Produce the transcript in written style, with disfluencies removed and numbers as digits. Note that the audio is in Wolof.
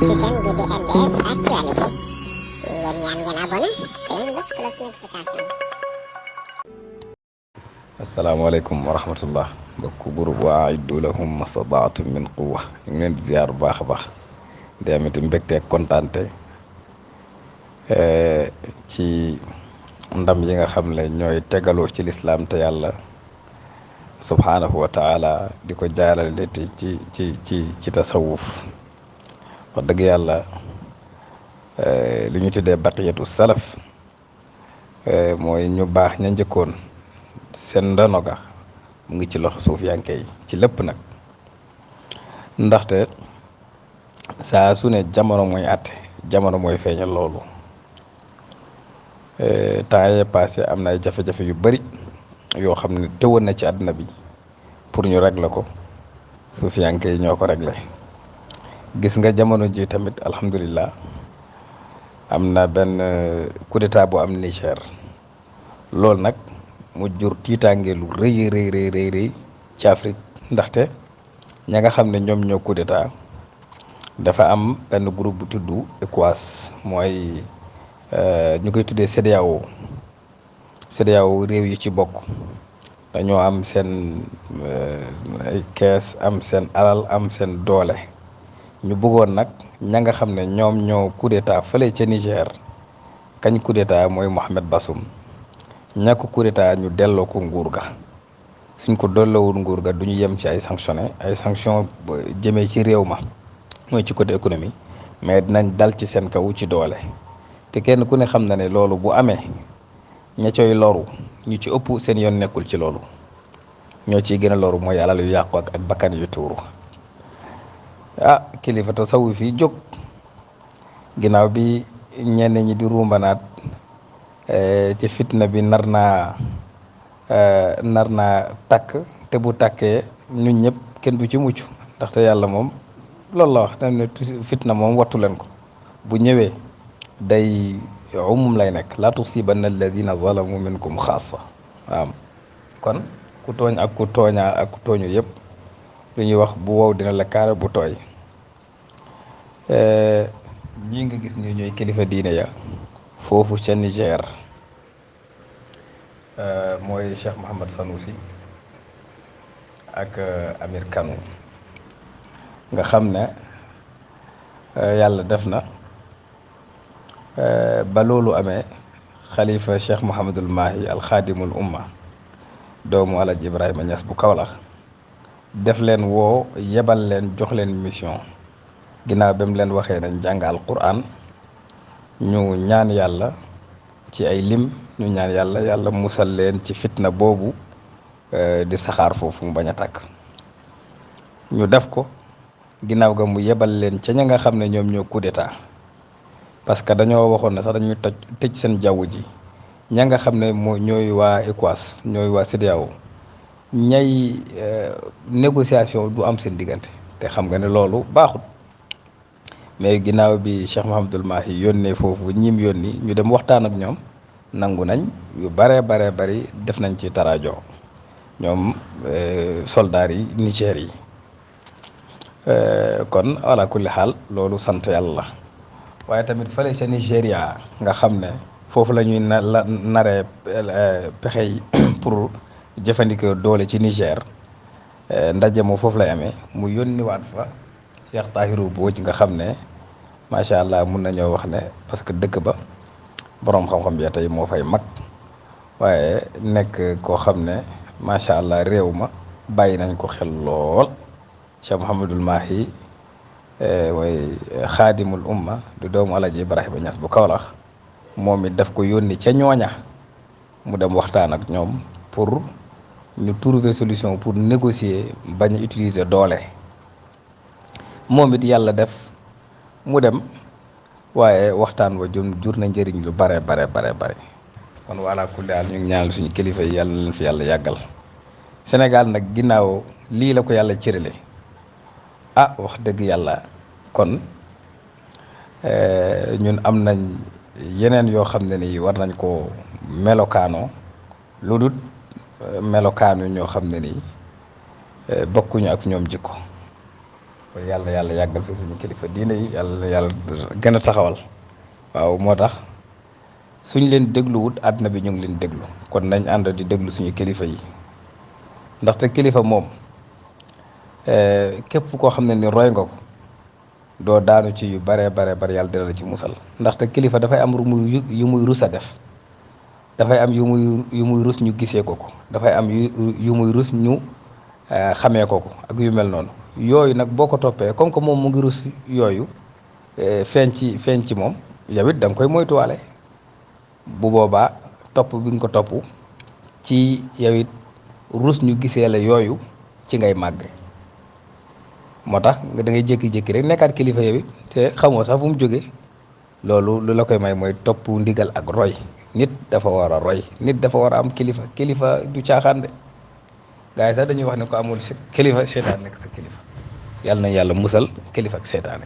ci chaîne bi di LDS Actualité ngeen ñaan ngeen abonné te ngeen bës cloche notification. asalaamaaleykum wa rahmatullah mbokk groupe wa aiddu lahum mastadaatum min quwa ñu ngi leen di ziar bu baax a baax di amati mbégte ak kontaante ci ndam yi nga xam ne ñooy tegaloo ci lislaam te yàlla subhaanahu wa taala di ko jaarale te ci tasawuf wax dëgg yàlla li ñu tuddee baqiyatu salaf mooy ñu baax ña njëkkoon seen ndono ga mu ngi ci loxo suufiyanke yi ci lépp nag ndaxte saa su ne jamono mooy àtte jamono mooy feeñal loolu temps yee passé am na ay jafe-jafe yu bari yoo xam ne teewoon na ci àdduna bi pour ñu régler ko suufiyanke yi ñoo ko régler gis nga jamono ji tamit alhamdulilah am na benn coup d'état bu am Niger loolu nag mu jur tiitaange lu rëy rëy ci Afrique ndaxte ña nga xam ne ñoom ñoo coup d'état dafa am benn groupe bu tudd ECOWAS mooy ñu koy tuddee CEDEAO réew yi ci bokk dañoo am seen ay kees am seen alal am seen doole ñu bëggoon nag ña nga xam ne ñoom ñoo coup d'état fële ca Niger kañ coup d'état mooy Mohamed Bazoum ñàkk coup d'état ñu delloo ko nguur ga suñ ko delloowul nguur ga du ñu yem ci ay sanction jëmee ci réew ma mooy ci côté économie mais dinañ dal ci seen kaw ci doole te kenn ku ne xam na ne loolu bu amee ña coy loru ñu ci ëpp seen yoon nekkul ci loolu ñoo ciy gën a loru mooy alal yu yàqu ak bakkan yu tuuru kilifa tasawuf yi jóg ginnaaw bi ñenn ñi di rumbanaat ci fitna bi nar naa takk te bu takkee ñun ñëpp kenn du ci mucc ndaxte yàlla moom loolu la wax ne fitna moom wattu leen ko bu ñëwee day umum lay nekk laa tusibanna alladina zalamu minkum xaasa waaw kon ku tooñ ak ku tooñaa ak ku tooñu yëpp lu ñuy wax bu wow dina la kaare bu tooy ñii nga gis ni ñooy kilifa diine ya foofu ca Niger mooy Cheikh Mohamed Sanoussi ak Amir Kano nga xam ne yàlla def na ba loolu amee xalifa Cheikh Mouhamadul Mahi alxaadimul umma doomu Alaaji Ibrahima Niass bu Kaolack def leen woo yebal leen jox leen mission ginnaaw ba mu leen waxee nañ jàng alquran ñu ñaan yàlla ci ay lim ñu ñaan yàlla musal leen ci fitna boobu di saxaar foofu mu bañ a tàkk ñu def ko ginnaaw ga mu yebal leen ca ña nga xam ne ñoom ñoo coup d'état parce que dañoo waxoon ne sax dañuy tëj seen jaww ji ña nga xam ne ñooy waa ECOWAS ñooy waa CEDEAO ñay négociation du am seen diggante te xam nga ne loolu baaxut mais ginnaaw bi Cheikh Mouhamadul Mahi yónnee foofu ñim yónni ñu dem waxtaan ak ñoom nangu nañ yu bare bari def nañ ci tarajo ñoom soldats yi Niger yi kon ala kulli xaal loolu sant yàlla la waaye tamit fële ca Nigéria nga xam ne foofu la ñuy naree pexe yi pour jëfandikoo doole ci Niger ndaje moo foofu lay amee mu yónniwaat fa Cheikh Tahirou Mbodj nga xam ne macha allah mun nañoo wax ne parce que dëkk ba boroom xam-xam ya tey moo fay mag waaye nekk koo xam ne macha allah réew ma bàyyi nañ ko xel lool Cheikh Mouhamadul Mahi mooy xaadimul umma du doomu Alaaji Ibrahima Niass bu Kaolack moom it daf ko yónni ca ñooña mu dem waxtaan ak ñoom pour ñu trouver solution pour négocier bañ a utiliser doole moom it yàlla def mu dem waaye waxtaan wa jur na njëriñ lu bare kon wala kulli haal ñu ngi ñaanal suñu kilifa yi yàlla leen fi yàlla yàggal Sénégal nag ginnaaw lii la ko yàlla cërale wax dëgg yàlla kon ñun am nañ yeneen yoo xam ne ni war nañ ko melokaanoo lu dul melokaanu ñoo xam ne nii bokkuñu ak ñoom jikko kon yàlla yàlla yàggal fi suñu kilifa diine yi yàlla yàlla gën a taxawal. waaw moo tax suñ leen dégluwut àdduna bi ñu ngi leen déglu kon nañ ànd di déglu suñu kilifa yi ndaxte kilifa moom képp koo xam ne ni roy nga ko doo daanu ci yu bare yàlla dina la ci musal ndaxte kilifa dafay am yu muy rus a def dafay am yu muy rus ñu gisee ko dafay am yu muy rus ñu xamee ko ak yu mel noonu yooyu nag boo ko toppee comme que moom mu ngi rus yooyu feeñ ci moom yow it da nga koy moytuwaale bu boobaa topp bi nga ko topp ci yow it rus ñu gisee la yooyu ci ngay màgg moo tax da ngay jékki-jékki rek nekkaat kilifa yow it te xamoo sax fu mu jóge loolu lu la koy may mooy topp ndigal ak roy nit dafa war a roy nit dafa war a am kilifa du caaxaan de gars yi sax dañuy wax ne ko amul kilifa seytaan nekk sa kilifa yàlla na yàlla musal kilifa ak seytaane